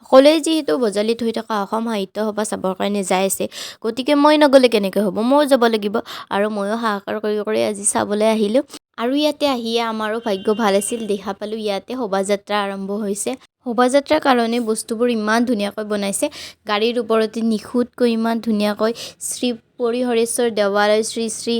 সকলোৱে যিহেতু বজালীত হৈ থকা অসম সাহিত্য সভা চাবৰ কাৰণে যাই আছে, গতিকে মই নগ'লে কেনেকৈ হ'ব, ময়ো যাব লাগিব। আৰু ময়ো হাহাকাৰ কৰি কৰি আজি চাবলৈ আহিলোঁ। আৰু ইয়াতে আহিয়ে আমাৰো ভাগ্য ভাল আছিল, দেখা পালোঁ ইয়াতে শোভাযাত্ৰা আৰম্ভ হৈছে। শোভাযাত্ৰাৰ কাৰণে বস্তুবোৰ ইমান ধুনীয়াকৈ বনাইছে। গাড়ীৰ ওপৰতে নিখুঁতকৈ ইমান ধুনীয়াকৈ শ্ৰী পৰিহৰেশ্বৰ দেৱালয়, শ্ৰী শ্ৰী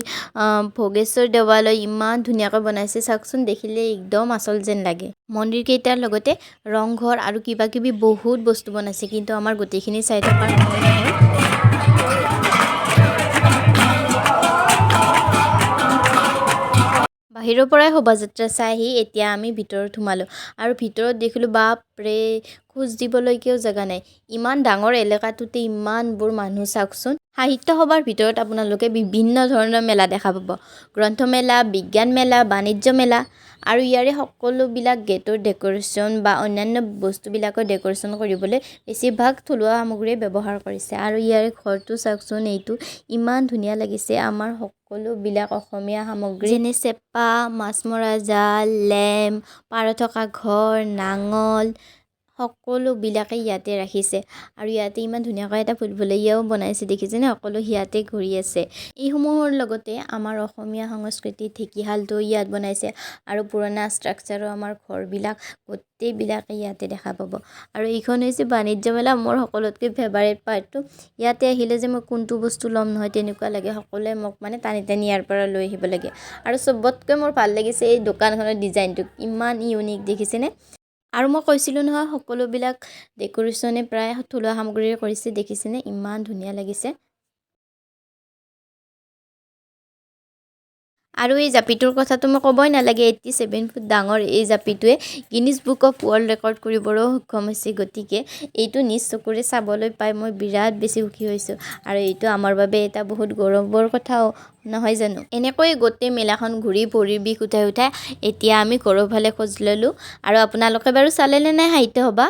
ভোগেশ্বৰ দেৱালয় ইমান ধুনীয়াকৈ বনাইছে। চাওকচোন, দেখিলে একদম আচল যেন লাগে। মন্দিৰকেইটাৰ লগতে ৰংঘৰ আৰু কিবা কিবি বহুত বস্তু বনাইছে, কিন্তু আমাৰ গোটেইখিনি চাই থকাৰ সময় নহ'ল। বাহিৰৰ পৰাই শোভাযাত্ৰা চাই আহি এতিয়া আমি ভিতৰত সোমালোঁ আৰু ভিতৰত দেখিলোঁ, বাপৰে, খোজ দিবলৈকেও জেগা নাই। ইমান ডাঙৰ এলেকাটোতে ইমানবোৰ মানুহ, চাওকচোন। সাহিত্য সভাৰ ভিতৰত আপোনালোকে বিভিন্ন ধৰণৰ মেলা দেখা পাব, গ্ৰন্থমেলা, বিজ্ঞান মেলা, বাণিজ্য মেলা। আৰু ইয়াৰে সকলোবিলাক গেটৰ ডেক'ৰেশ্যন বা অন্যান্য বস্তুবিলাকৰ ডেক'ৰেশ্যন কৰিবলৈ বেছিভাগ থলুৱা সামগ্ৰীয়ে ব্যৱহাৰ কৰিছে। আৰু ইয়াৰে ঘৰটো চাওকচোন, এইটো ইমান ধুনীয়া লাগিছে। আমাৰ সকলোবিলাক অসমীয়া সামগ্ৰী, যেনে চেপা, মাছ মৰা জাল, লেম, পাৰ থকা ঘৰ, নাঙল, সকলোবিলাকে ইয়াতে ৰাখিছে। আৰু ইয়াতে ইমান ধুনীয়াকৈ এটা ভুলভুলৰীয়াও বনাইছে, দেখিছেনে? সকলো ইয়াতে ঘূৰি আছে। এইসমূহৰ লগতে আমাৰ অসমীয়া সংস্কৃতিৰ ঢেঁকীশালটো ইয়াত বনাইছে আৰু পুৰণা ষ্ট্ৰাকচাৰৰ আমাৰ ঘৰবিলাক গোটেইবিলাকে ইয়াতে দেখা পাব। আৰু এইখন হৈছে বাণিজ্য মেলা, মোৰ সকলোতকৈ ফেভাৰেট পাৰ্টটো। ইয়াতে আহিলে যে মই কোনটো বস্তু ল'ম নহয় তেনেকুৱা লাগে, সকলোৱে মোক মানে টানি টানি ইয়াৰ পৰা লৈ আহিব লাগে। আৰু চবতকৈ মোৰ ভাল লাগিছে এই দোকানখনৰ ডিজাইনটো, ইমান ইউনিক, দেখিছেনে? আৰু মই কৈছিলোঁ নহয়, সকলোবিলাক ডেক'ৰেশ্যনে প্ৰায় থলুৱা সামগ্ৰীৰে কৰিছে, দেখিছেনে? ইমান ধুনীয়া লাগিছে। আৰু এই জাপিটোৰ কথাটো মই ক'বই নালাগে, 87 ফুট ডাঙৰ এই জাপিটোৱে Guinness book of world record কৰিবলৈও সক্ষম হৈছে। গতিকে এইটো নিজ চকুৰে চাবলৈ পাই মই বিৰাট বেছি সুখী হৈছোঁ আৰু এইটো আমাৰ বাবে এটা বহুত গৌৰৱৰ কথাও নহয় জানো? এনেকৈ গোটেই মেলাখন ঘূৰি ভৰিৰ বিষ উঠাই উঠাই এতিয়া আমি ঘৰৰ ফালে খোজ ল'লোঁ। আৰু আপোনালোকে বাৰু চালেনে নাই সাহিত্য সভা?